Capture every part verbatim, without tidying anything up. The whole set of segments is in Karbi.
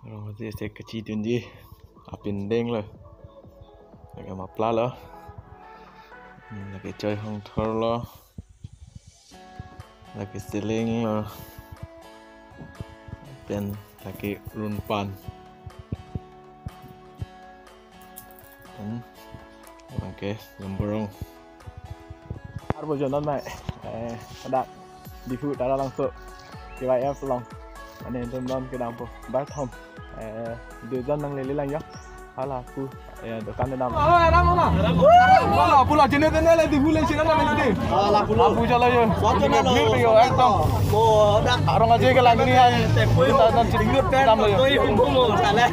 Rong aje se kachidunji apindeng lo. Lake mapla lo. Hmm, lake Choi Hongthor lo. Lake Seleng lo. Pen lake Runpan. Hmm. Oke, Lamborong. Arbo jonon mai. Eh, pada Diphu Taralangso K Y F along. Mane dum dum kedampo. Barthom. Eh, dujon nanglele lang yo. Hala pu. Eh, dokan kedam. Hala, hala, hala. Hala, pulo jenis ini le Diphu le sini le di. Hala, pulo. Apu jalo yo. Satu na lo. Yo, ekdom. Mo, dak. Arong aje ke lagi ni hai. Kita dan sini kedam lo yo. Toi pun mo, salah.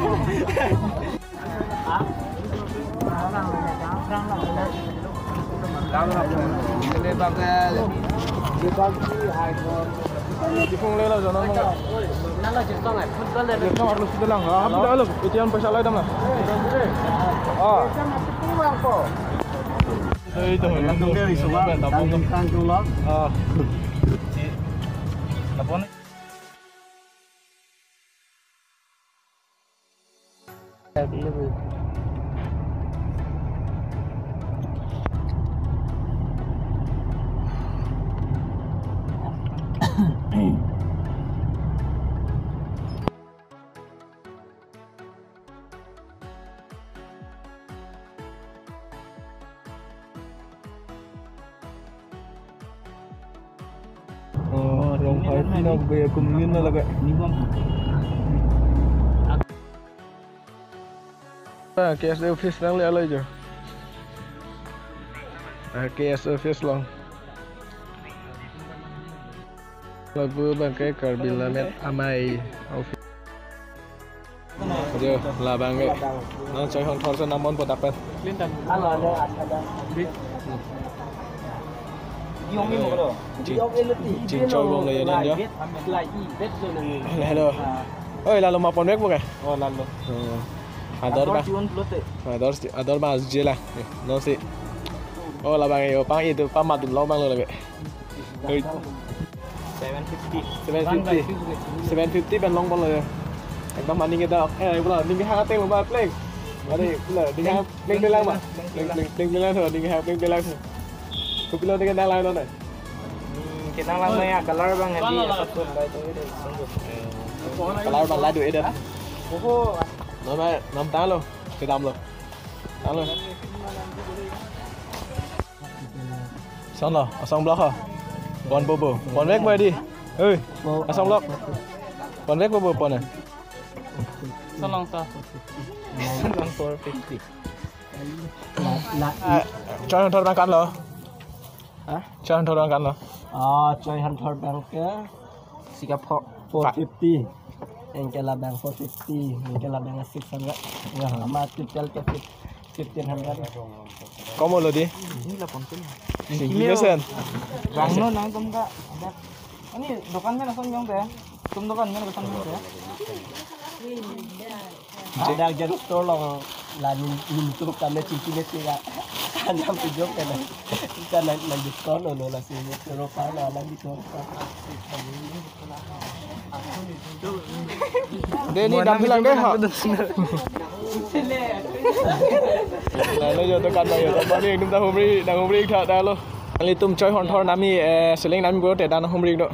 Diphu le lo jonon. Nalo jisong ai, football le. Jisong arlo sudah lang. Ah, happy dah lo. Itian paisa lai dam lah. Ah. Ei to. Kan tu ke isu ba. Kan kan tu lo. Ah. Lapon. Oh, rong hai pinok be kum ngin na lagak. Ah, K S A office nang le alai jo. Ah, K S A office along. Lapu bangke Karbi Lammet Amei office. Jo, labang ke. Non Choi Hongthor so nam ponpo dak pen. Halo, halo, ada. Di. Di ong ni mo lo. Ching, chingchoi bom lo ya dan jo. Hello, hello. Oi, lalo ma ponvekpo ke? Oh, lalo. Oh. Ador ba. Ador, ador ba jela. Non si. Oh, labang yo, pang itu, pang madun lo bang lo lagi. Oi. Seven fifty. Seven fifty. Seven fifty pen long bom lo ya. Ekdom maning kita. Eh, pulo, ning hang ateng lo ba pleng. Mari, pulo, ning hang pleng pleng lang ba. Pleng pleng pleng pleng lang tho, ning hang pleng pleng lang tho. Kopilo ning nang lang non. Hmm, kenang lang na ya, color bang hadi. Color bang ladu eder. Oho. Nama, nam talo, kedam lo. Talo. Son lo, asong blok ho. Pon bobo. Ponvekpo di. Hei, asong blok. Ponvekpo bo pon. Son long to. Son long four fifty. La, la, ah, Choi Hongthor bang kan lo. Hah? Choi Hongthor bang kan lo. Ah, Choi Hongthor bang ke. Sika pho, four fifty. Anke labang four fifty, anke labang six hundred. Ya, ama total ke fif-, fifteen hundred. Kom lo di? Ini lah pon pin. Singkilo sen. Bang no nang tum ka. Ini dokan mana son jong deh? Tum dokan mana son jong deh? Ada aja store long la ning, ning tu kami cici ni sih ya. Kan yang tujuh kan. Kan nang, nang diskon lo, lo la sini. Terus kan nang diskon. Deh, ni dam bilang deh, ha. Lalu yo tekan yo, tekan ni, nang humri, nang humri tha dah lo. Nanglitum Choi Hongthor nami, eh, Seleng nami bro te dan humri do.